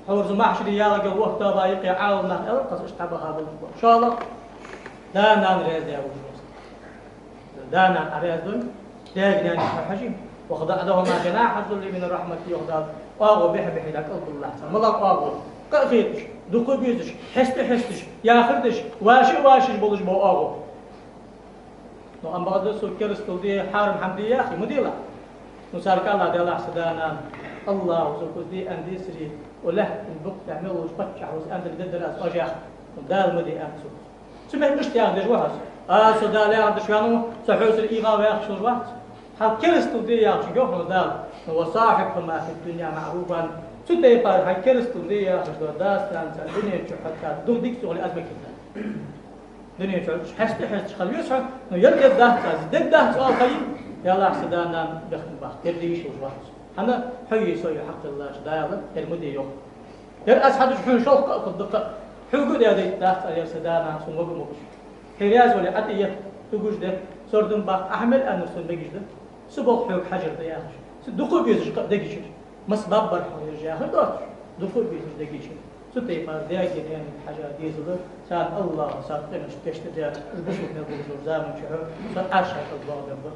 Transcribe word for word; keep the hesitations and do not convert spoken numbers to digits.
Хьурзу махьшаре ялагӀа вахтаба юкъе Ӏаламнаха аьлар, кхы а иштта баха болаш ба. ШоллагӀа, да-нана раьза да вужуз. Да-нана Ӏа раьза дой, даьга наьнага хьажа, «واخفض لهما جناح الذل من الرحمة», йоах Дала, оагӀув бӀехбӀехьа дӀакӀалбалалахь царна. МалагӀа оагӀув? Къа а хеташ, дукха а безаш, хьеста а хьесташ, яхар деш, ваша а вашаш болаш бола оагӀув. Ну, амма бакъда цо керастал де, хьарам хӀама де яхе, ма делахь. Ну, царга ала, делахь са да-нана, АллахӀа цо кхуза де аьнна дийцаре, укх лаьттан букъ тӀа мел волча паччахьо из аьннадале дергдар аз оаш яхар. Ну, Дала ма де аьннад цо. Цу метте иштта яхаш ва хьо. А, со Дала яхар деш ваьннав, со хьоцара ийгӀа ва яхаш хулаш вац. Хьа керастал де яхаш йоах хьона Дала. Ну, «وصاحبهما في الدنيا معروفا». Цу тайпара хьа керастал де яхаш дола дац-нанас дунен чу хьо царна дукха дика ца хуле, аз ма кхийттар. Дунен чу хьеста а хьесташ хила веза хьо, ну, ер дергдац аз, дергдац оал хьай, делахь са да-нана бехк ма баккха, ер де йиш йолаш вац. ХӀана, хьои сои хьакъ хилча Дала ер ма де йоах. Ер аз хьадеш хьона шолха къа а хургда-кх, хьога а даь дайтаргдац аз ер са да-нана сона вага могаш. Хьо раьза вале, Ӏа тӀаетта, тугаш де, сардам баккха, Ӏа хьа мел аьннар сона мегаш да. Цу балха хьога хьажар да яхаш. Цу дукха а безаш къа дега йиш я. Масса баббар хьо еш яхар доацаш, дукха а безаш дега йиш я. Цу тайпара даьга, наьнага хьажа дезал да, царна АллахӀа цар къинош кийчдаь, из бусалба мел болаш долча заман чухь со Ӏаш хьакъал богӀа бен ба.